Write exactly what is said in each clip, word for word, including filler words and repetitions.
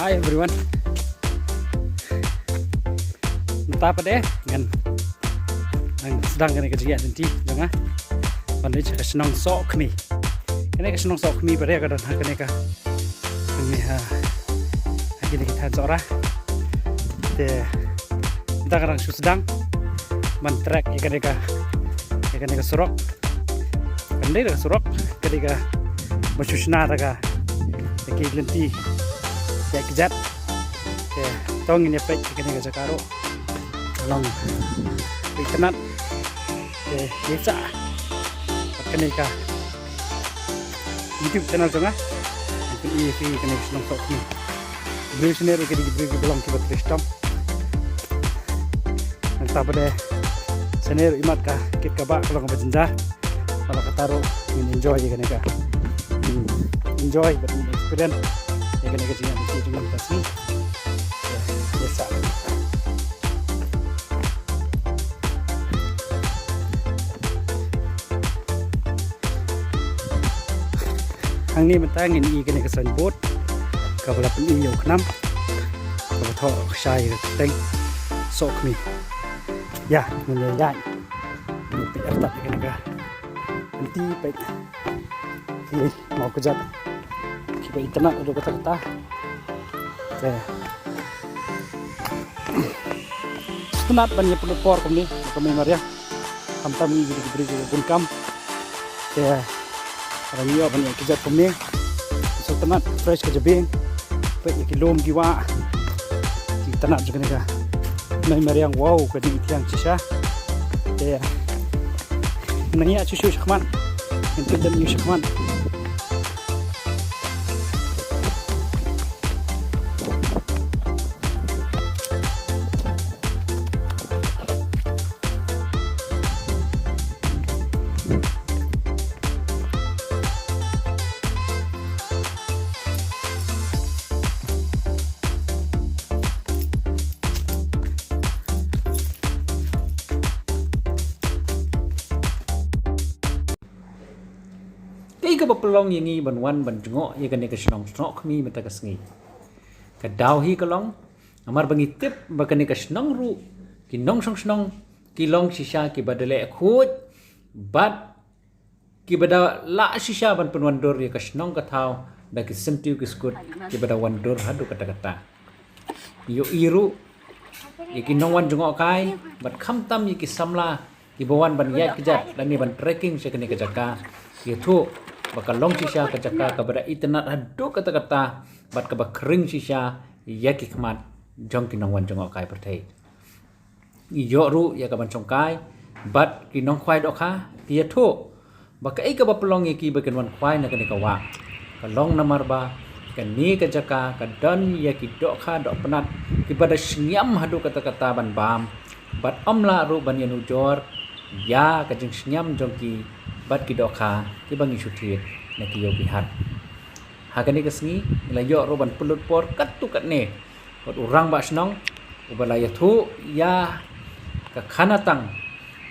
Hi everyone. Mynta pat de ngan nang sdang kane ka jingïaid lynti jong nga ban leit sha ka shnong Sohkhmi. Kane ka shnong Sohkhmi pat de ka don ha kane ka, kane ha, ha kine ki thaiñ Sohra. Te mynta ka dang shu sdang ban trek ïa kane ka, ïa kane ka surok. Kam dei da ka surok, ka dei kaba shu shna da ka, da ki lynti ïaid kjat. Te to ngin ïa peit ïa kane ka jaka ruh. Long itynnat. Te ïa sa kane ka YouTube channel jong nga. Ngan pyni ïa phi kane ka shnong Sohkhmi. Briew shane ruh ki dei ki briew kiba long kiba trei shitom. Nangta pat de shane ruh imat ka kit ka bah ka long kaba jynjar. Wat la katta ruh ngin enjoy ïa kane ka, hmm, enjoy bad ngin experience ïa kane ka jingïaid lynti jong ngi mynta ka sngi. Ïa, ïa sa. Hangne mynta ngin ïohi kane ka signboard kaba la pyni ïa u khnam kaba thoh shai ïa ka kyrteng Sohkhmi. Ïa, ngin ïa ïaid. Ngin peit artat ïa kane ka lynti, peit ki mawkjat kiba itynnat haduh katta katta. Te sngewtynnat ban ïa pynlut por kumne, ka mei mariang. Khamtam ngi ki dei ki briew kiba bun kam. Te haba ngi ïoh ban ïaid kjat kumne, sngewtynnat, fresh ka jabieng. Peit ïa ki lum ki wah, ki itynnat jong kane ka mei mariang, wow, ka jingthiang shisha. Te nang ïa shu shu shakhmat, ngin peit dang ïa shakhmat. Kaei kaba pynlong ïa ngi ban wan ban jngoh ïa kane ka shnong Sohkhmi mynta ka sngi? Ka daw hi ka long namar ba ngi tip ba kane ka shnong ruh, ki nongshong shnong ki long shisha kiba da leh khuid bad kiba da lah shisha ban pynwandur ïa ka shnong ka thaw da ki syntiew ki skud kiba da wandur haduh katta katta. Ïohi ruh ïa ki nongwan jngohkai bad khamtam ïa ki samla kiba wan ban ïaid kjat lane ban trekking sha kane ka jaka, ki ïathuh ba ka long shisha ka jaka kaba da itynnat haduh katta katta bad kaba khring shisha ïa ki khmat jong ki nongwan jngohkai pyrthei. Ngi ïoh ruh ïa ka ban shongkai bad ki nongkhwai dohkha, ki ïathuh ba kaei kaba pynlong ïa ki ba kin wan khwai na kane ka wah ka long namar ba kane ka jaka ka don ïa ki dohkha dohpynat kiba da shngiam haduh katta katta ban bam, bad ym lah ruh ban ïanujor ïa ka jingshngiam jong ki bad ki dohkha kiba ngi shu thied na ki ïew ki hat. Ha kane ka sngi ngi la ïoh ruh ban pynlut por katto katne bad u rangbah shnong uba la ïathuh ïa ka khana tang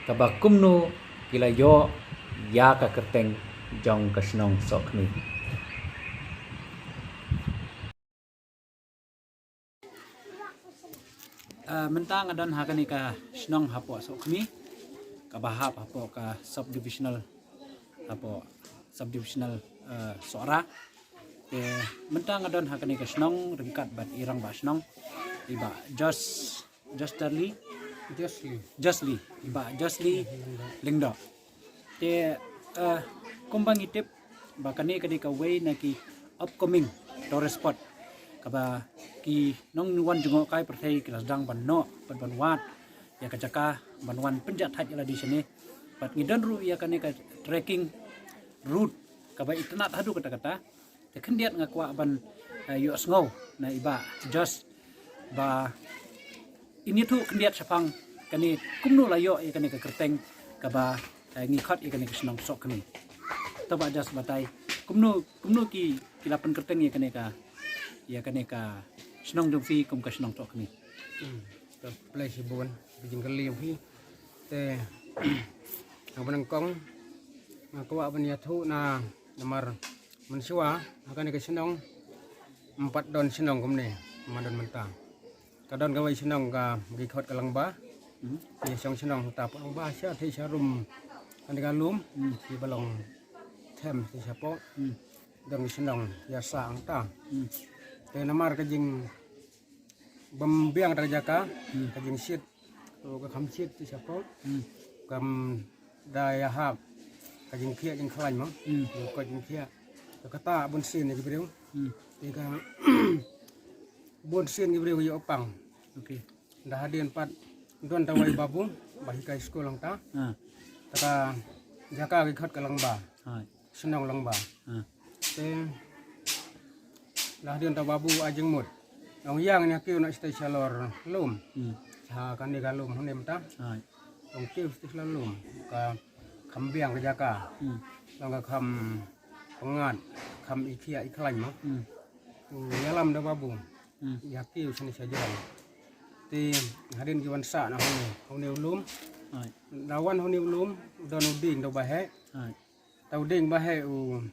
kaba kumno ki la ïoh ïa ka kyrteng jong ka shnong Sohkhmi. Ah, mynta nga don ha kane ka shnong hapoh Sohkhmi, kaba hap hapoh ka subdivisional, hapoh subdivisional, eh, Sohra. Te mynta nga don ha kane ka shnong ryngkat bad i rangbah shnong, i Bah Jos, Josterly. Josly. Josly, i Bah Josly Lyngdoh. Te, eh, kumba ngi tip ba kane ka dei kawei na ki upcoming tourist spot kaba ki nongwan jngohkai pyrthei ki la sdang ban noh bad ban wad ïa ka jaka ban wan pynjahthait ïa lade shane. Bad ngi don ruh ïa kane ka trekking route kaba itynnat haduh katta katta. Te khyndiat nga kwah ban, eh, ïohsngew na i Bah Jos ba in ïathuh khyndiat shaphang kane kumno la ïoh ïa kane ka kyrteng kaba, eh, ngi khot ïa kane ka shnong Sohkhmi. To Bah Jos batai kumno, kumno ki, ki la pynkyrteng ïa kane ka, ïa kane ka shnong jong phi kum ka shnong Sohkhmi. Hmm. To khublei shibun ka jingkylli jong phi. Te haba nyngkong nga kwah ban ïathuh na namar mynshuwa ha kane ka shnong Ym pat don shnong kumne, ma don mynta. Ka don kawei shnong kaba ki khot ka Langba. Hmm. Ki shong shnong ta pat Langba sha te sha rum. Kane ka lum, hmm, ki ba long them te sha pok. Hmm. Don ki shnong ïa sa ang ta. Hmm. Te namar ka jing bym biang da ka jaka, hmm, ka jingshit, ka kham shit te sha pok. Hmm. Kam da ïahap ka jingkhiah jingkhlaiñ mo. Hmm. Ka jingkhiah. Ka kata bun sien ki briew. Hmm. Te ka bun sien ki briew ïoh pang. Okay. Da hadien pat don ta wei babu ba hikai skul hangta. Ha. Ta ka jaka ki khot ka Langba. Ha. Shnong Langba. Ha. Te da hadien ta babu ai jingmut. Ong ïa nga kiew na stai shalor lum. Hmm. Ha kane ka lum hane mynta. Ha. Ong kiew stai shalor lum. Ka kham biang ka jaka. Hmm. Long ka kham pyngngad, kham ikhiah ikhlaiñ mo. Hmm. U ïalam da babu. Hmm. Ïa kiew shane sha jrong. Te hadien ki wan sah na hane, hane u lum. Hai. Da wan hane u lum, don u dieng da u ba heh. Hai. Ta u dieng ba heh u,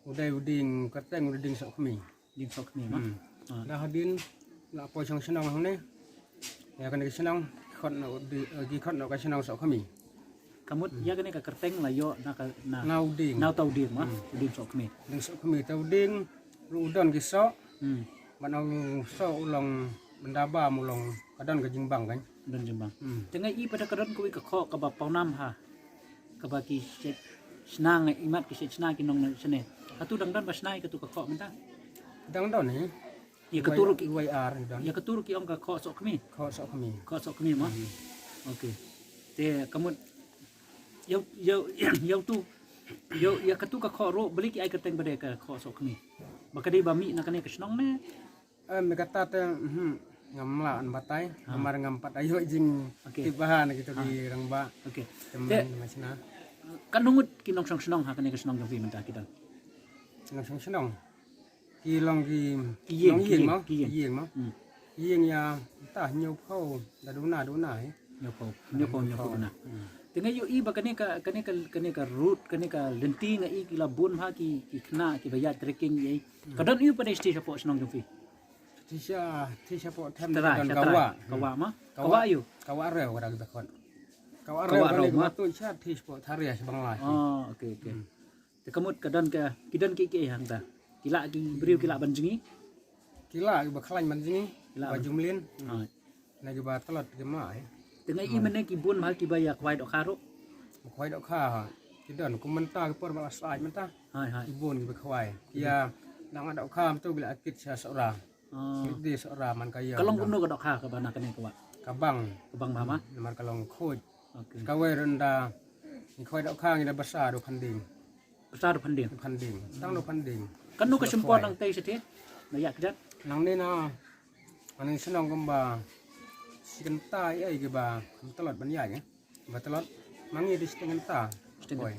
u dei u dieng kyrteng u dei dieng Sohkhmi. Dieng Sohkhmi mo. Hmm. Ah. Da hadien la poi shong shnong hangne. Ïa kane ka shnong khot na u di, eh, ki khot na ka shnong Sohkhmi. Ka mut, hmm, ïa kane ka kyrteng la ïoh na ka, na, na u dieng. Na u ta u dieng mo. Hmm. U dieng Sohkhmi. Dieng Sohkhmi ta u dieng ruh u don ki soh. Hmm. Ban ong soh u long bynda ba mo long ka don ka jingbang kan. Don jingbang. Hmm. Te nga i pat ka don kawei ka khoh kaba pawnam ha. Kaba ki shet shna nga imat ki shet shna ki nong na shane. Katu dang don ba shna ïa katu ka khoh mynta. Dang don eh. Ïa katu ruh ki, Y R don. Ïa katu ruh ki ong ka khoh Sohkhmi. Khoh Sohkhmi. Khoh Sohkhmi mo. Hmm. Okay. Te ka mut ïa, ïa, ïa tu ïa, ïa katu ka khoh ruh beli ki ai kyrteng ba dei ka khoh Sohkhmi. Ba ka dei ba mih na kane ka shnong ne. Eh, me kata te, mhm, ngam lah ban batai, ha, namar ngam pat ïoh jing, okay, tip bha na kito, ha, ki rangbah. Okay. Te, te ma shna. Katno ngut ki nongshong shnong ha kane ka shnong jong phi mynta ki don? Nongshong shnong. Ki long ki, ki ïing, ki ïing, ki ïing mo, ki ïing, ki ïing mo. Hmm. Ki ïing ïa ta hynñiewphew da duna duna eh. Hynñiewphew, hynñiewphew, hynñiewphew duna. Hmm. Te nga ïohi ba kane ka, kane ka, kane ka route, kane ka lynti nga i ki la bun bha ki, ki khynnah kiba ïaid trekking ïa. Hmm. Ka don ïa u pat dei shatei shapoh shnong jong phi? Shatei sha, shatei shapoh them shatei, ka don shatei. Ka wah. Ka wah mo? Ka wah. Ka wah ïa u? Ka wah rew ka dang da khot. Ka wah rew ka wah rew mo? Ka tu shatei shapoh Tharia sha Bangla. Oh, okay, okay. Hmm. Te ka mut ka don ka, ki don ki, ki hangta. Ki lah ki briew ki lah ban jngi. Ki lah kiba khlaiñ ban jngi. Ki lah ban jumlin. Ah. Na kiba tlot kim lah eh. Te nga i mynne ki bun bha kiba ïa khwai dohkha ruh. Ba khwai dohkha. Ki don kum mynta ki por ba la sait mynta. Hai, hai. Ki bun kiba khwai. Ki ïa nang dohkha mynta ki la kit sha Sohra. Ah. Kit de Sohra man ka ïa. Ka long kumno ka dohkha kaba na kane ka wah? Ka bang. Ka bang bha mo? Hmm, namar ka long khuid. Okay. Kawei ruh ynda ngi khwai dohkha ngi da basa da u phan dieng. Basa da u phan dieng. Phan dieng. Tang da u phan dieng. Katno ka shim por nangtei shatei? Na ïa kjat. Nangne na, nangne shnong kumba shi kynta ïa kiba tlot ban ïaid eh. Ba tlot. Ma ngi dei shiteng kynta. Shiteng. Oi.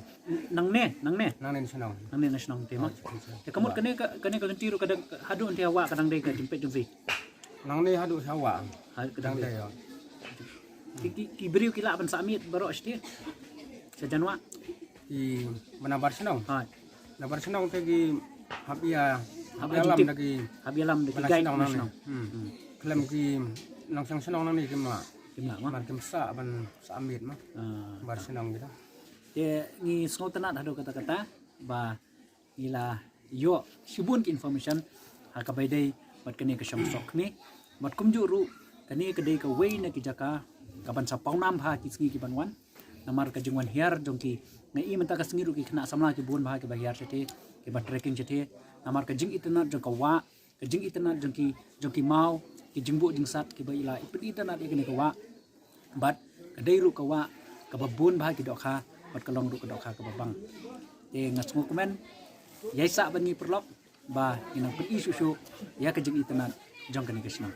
Nangne, nangne. Nangne shnong. Nangne na shnong te mo. Oh, shiteng shnong. Te ka mut kane ka, kane ka lynti ruh ka dang haduh ynda ha wah ka dang dei ka jingpeit jong phi. Nangne haduh sha wah. Haduh ka dang dei. Ki, ki, ki briew ki lah ban sah miet baroh shatei. Sha jan wah. Ki ba na bar shnong. Hai. Na bar shnong te ki hap ïa, hap ïalam da ki, hap ïalam da ki guide na shnong. Hmm. Khlem ki nongshong shnong nangne kim lah. Kim lah mo? Mar kim sah ban sah miet mo. Ah. Bar shnong kita. Te ngi sngewtynnat haduh katta katta ba ngi la ïoh shibun ki information ha kaba ïadei bad kane ka shong Sohkhmi. Bad kumjuh ruh kane ka dei kawei na ki jaka kaban sa pawnam bha ki sngi kiban wan. Namar ka jingwan hiar jong ki, nga i mynta ka sngi ruh ki khynnah samla ki bun bha kiba hiar shatei, kiba trekking shatei. Namar ka jingitynnat jong ka wah, ka jingitynnat jong ki, jong ki maw, ki jingbuh jingsat kiba i la i pynitynnat ïa kane ka wah. Bad ka dei ruh ka wah kaba bun bha ki dohkha, bad ka long ruh ka dohkha kaba bang. Te nga sngewkmen ïa i sah ban ngi paralok ba ngi nang pyni shuh shuh ïa ka jingitynnat jong kane ka shnong.